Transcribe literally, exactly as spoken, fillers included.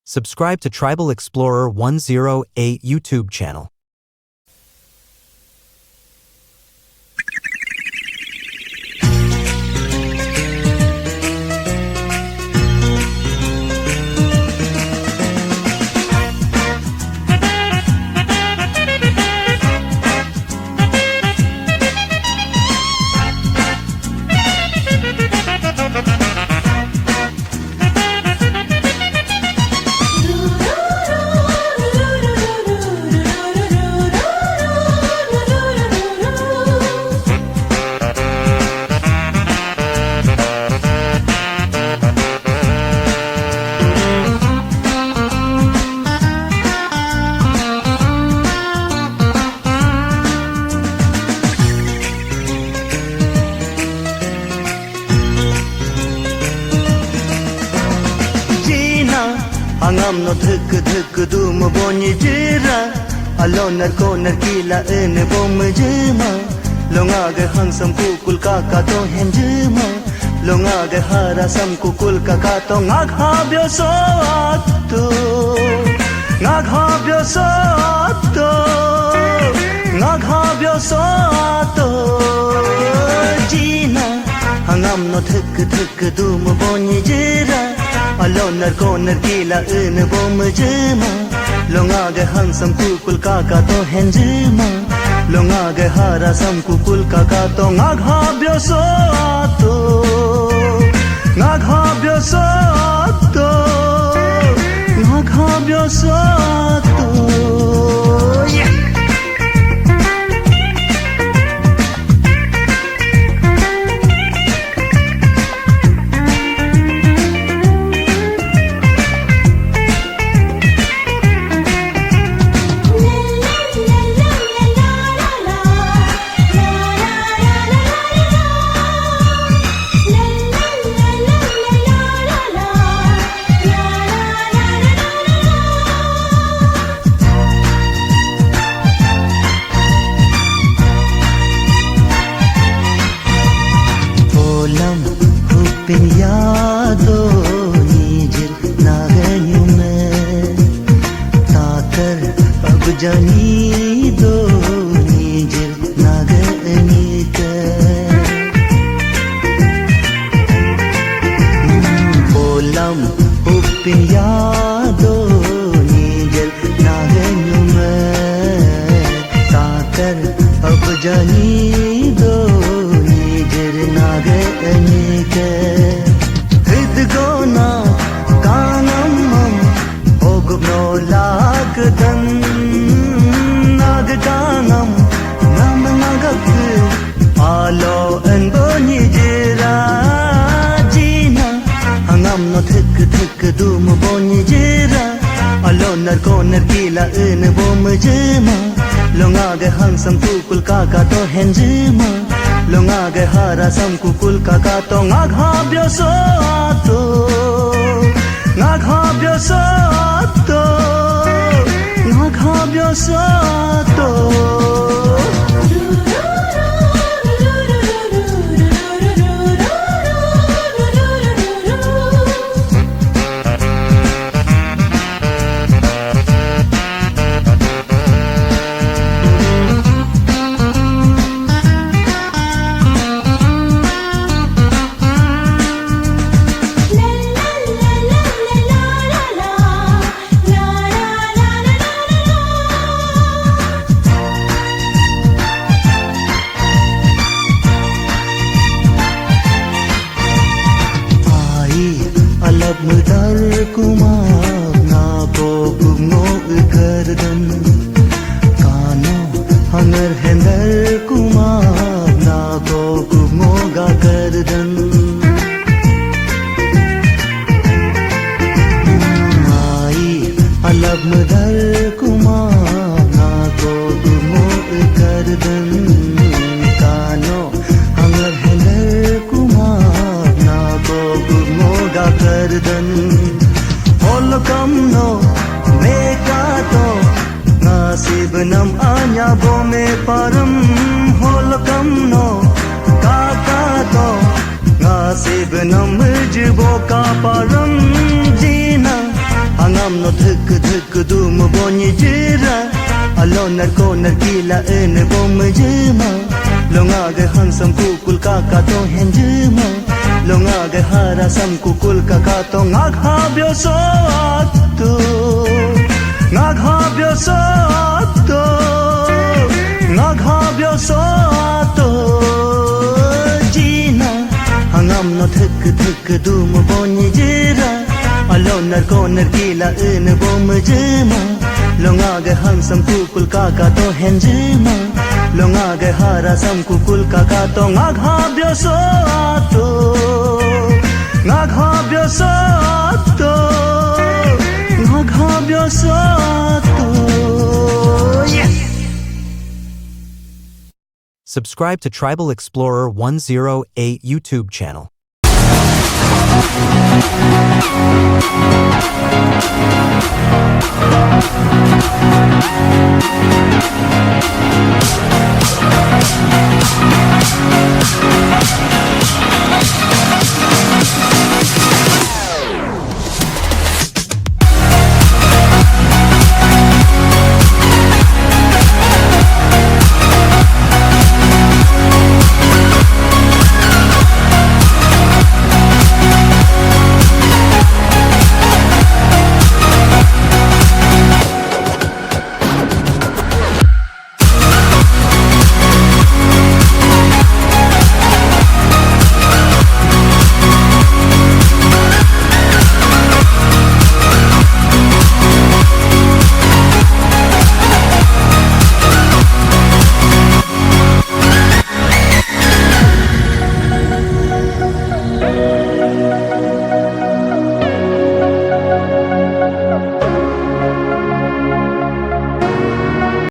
Subscribe to Tribal Explorer one zero eight YouTube channel. Jina, hangam no dhuk dhuk dum boni jira. Alonar konar kila ene bom jema. Longa ge hangsam kukul kaka to henjema. Longa ge hara sam kukul kaka to ngak habyo so atu. Ngak habyo so atu. Ngak habyo so atu. Jina, hangam no dhuk dhuk dum boni jira. Alonar konar kila ene bom jema. Longa ge hangsam kukul kaka to henjema. Longa ge hara sam kukul kaka to ngak habyo so atu. Ngak habyo so atu. Ngak habyo so atu. Yeah. Olam hupin yado nijir naganyume. Takar abjani do nijir naganyite. Olam hupin yado nijir naganyume. Takar abjani do nijir naganyite. Hidgona kangamam ogubno lakdan. Nagkangam nam nagak alo enboni jira. Jina, hangam no thik thik dum boni jira. Alo narko narkila ene bom jema. Longa ge hangsam kukul kaka to henjema. Longa ge hara sam kukul kaka to ngak habyo so ato. Ngak habyo so ato. Ngak habyo so ato. Ai alap mudar kuma na ko kumno ikardan. Kano hangar hendar kuma na ko kumno ga kardan. Ai alap mudar kuma na ko kumno ikardan. Kano hangar hendar kuma na ko kumno ga kardan. Holokam no meka to nasib nam anya bome param. Holokam no kaka to nasib nam jibo ka param. Jina hangam Dum bonyi jira, alo narko narkila ene bom jema. Longa ge hansam kukul kaka to henjema. Longa ge harasam kukul kaka to ngak habyo so ato. Ngak habyo so ato. Ngak habyo so ato. Jina, hangam no thek thek dum bonyi jira. Alo narko narkila ene bom jema. Longa ge hansam kukul kaka to henjema. Longa ge harasam kukul kaka to ngak habyo so ato. Ngak habyo so ato. Ngak habyo so ato. Yes. Subscribe to Tribal Explorer one zero eight YouTube channel.